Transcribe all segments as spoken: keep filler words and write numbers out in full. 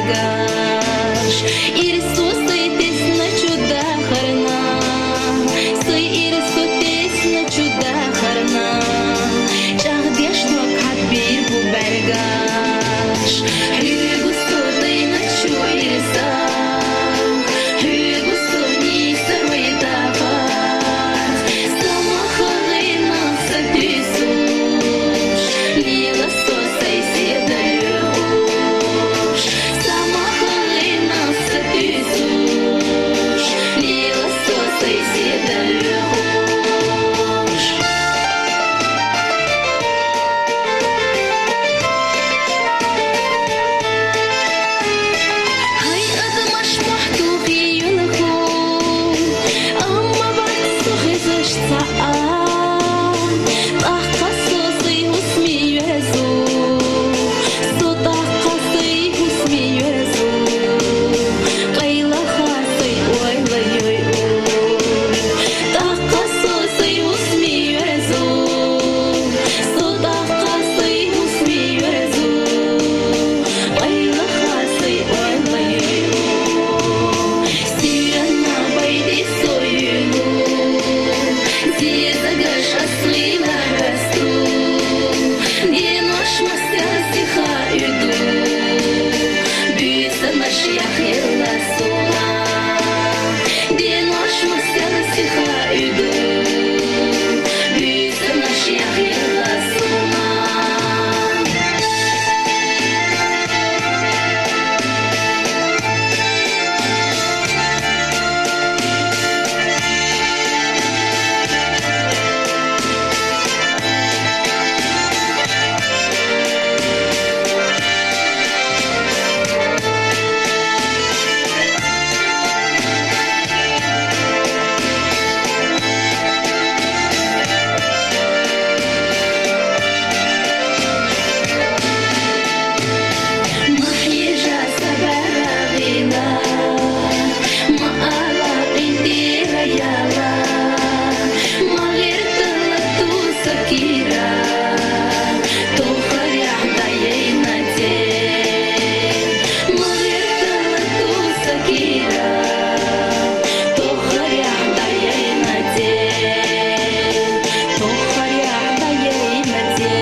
бӀаргаш. Ирсу сай тесна чудахарна, сай ирсу тесна чудахарна, чӀагӀдеш дог хьатӀабийргба бӀаргаш. Хьоьга со дайначу ирсах, хьоьга со нийса рой дахар, са мах гӀайнах сатуьйсуш, лела со сай седа лоьхуш. Са мах гӀайнах сатуьйсуш, лела со сай седа лоьхуш. Хьай адамаш мохь тухий йоьлху, амма бац со хезаш цхьа а. ТӀаккха со сай хӀусаме йоьрзу, со тӀаккха сай хӀусаме йоьрзу, къайлаха сай ойла йойур. ТӀаккха со сай хӀусаме йоьрзу, со тӀаккха сай хӀусаме йоьрзу, къайлаха сай ойла йойур. Сирана байде со юьлу, зезагаш ас гӀийла хьоасту. Денош мастагӀа сиха уьду, буьйсанаш яхъелла суна. Денош мастагӀа сиха уьду, буьйсанаш яхъелла суна. Ма хьежа са бӀарагӀийла, ма ала къинтӀера яла, ма гӀертала ту са кира, тохарехь дӀаяйна те. Ма гӀертала ту са кира, тохарехь дӀаяйна те. Тохарехь дӀаяйна те.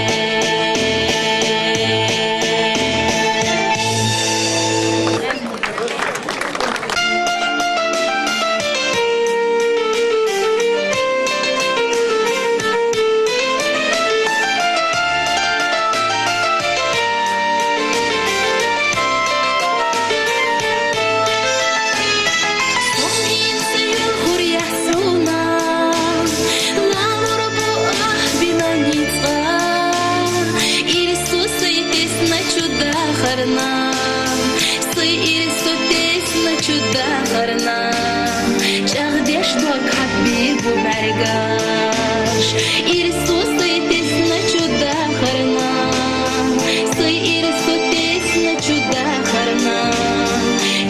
Сом хӀинца юьлхур яхь суна, лалур бу ахь бина ницкъа. Ирсу сай тесна чудахарна, сай ирсу тесна чудахарна, чӀагӀдеш дог хьатӀабийргба бӀаргаш. Ирсу сай тесна чудахарна, сай ирсу тесна чудахарна,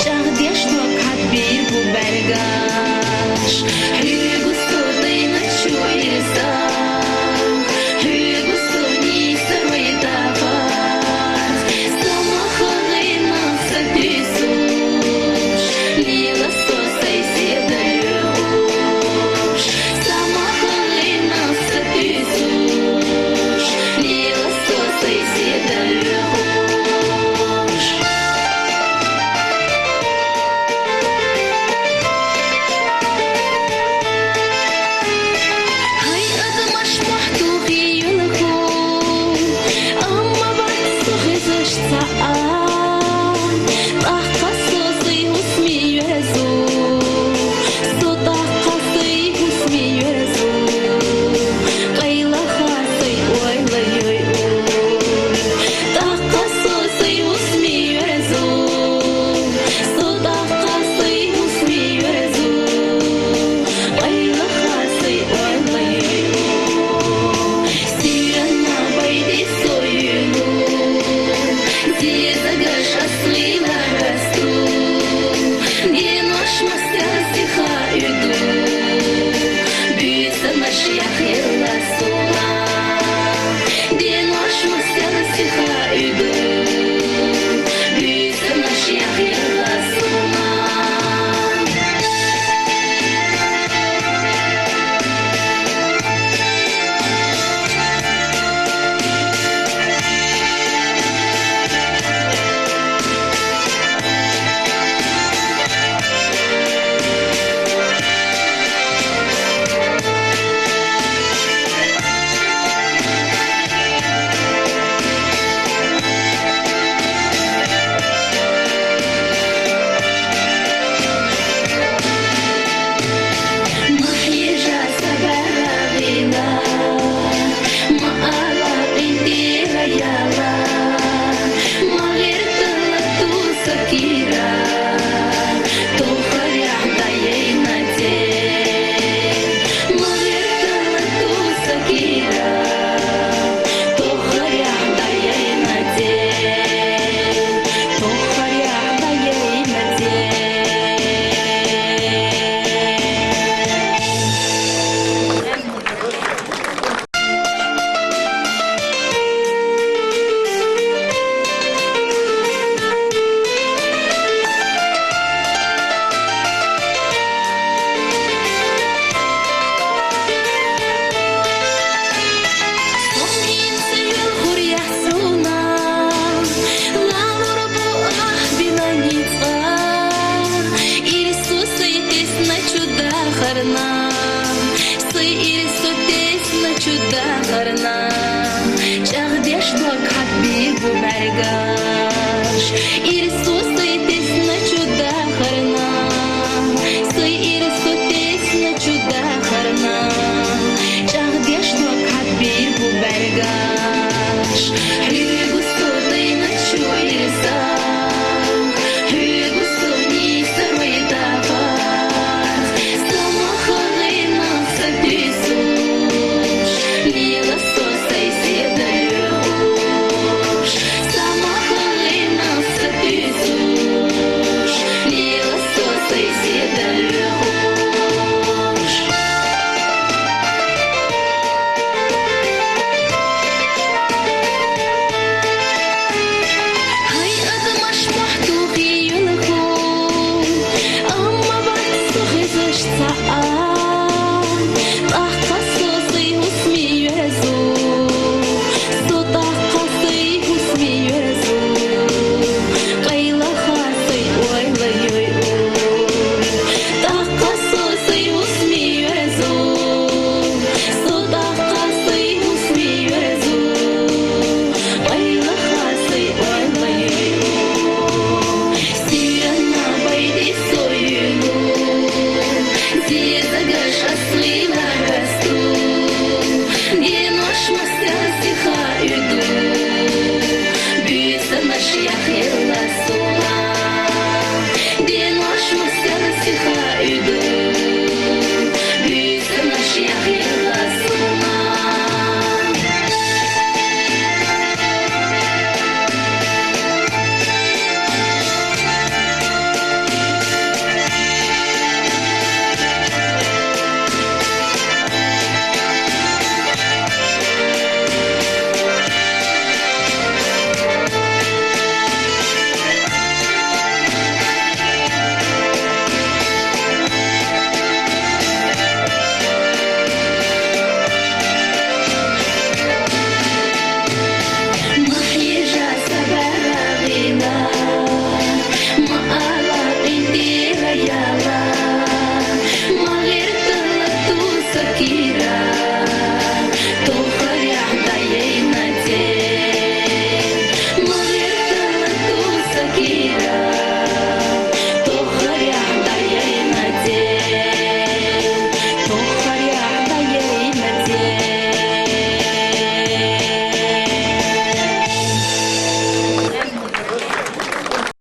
чӀагӀдеш дог хьатӀабийргба бӀаргаш. Хьоьга со дайначу ирсах, хьоьга со нийса рой дахар, са мах гӀайнах сатуьйсуш, лела со сай седа лоьхуш. Са мах гӀайнах сатуьйсуш, лела со сай седа лоьхуш. Хьай адамаш мохь тухий йоьлху, амма бац со хезаш цхьа а. ТӀаккха со сай хӀусаме йоьрзу, со тӀаккха сай хӀусаме йоьрзу, къайлаха сай ойла йойур. ТӀаккха со сай хӀусаме йоьрзу, со тӀаккха сай хӀусаме йоьрзу, къайлаха сай ойла йойур. Сирана байде со юьлу, зезагаш ас гӀийла хьоасту. Денош мастагӀа сиха уьду, буьйсанаш яхъелла суна. Денош мастагӀа сиха уьду,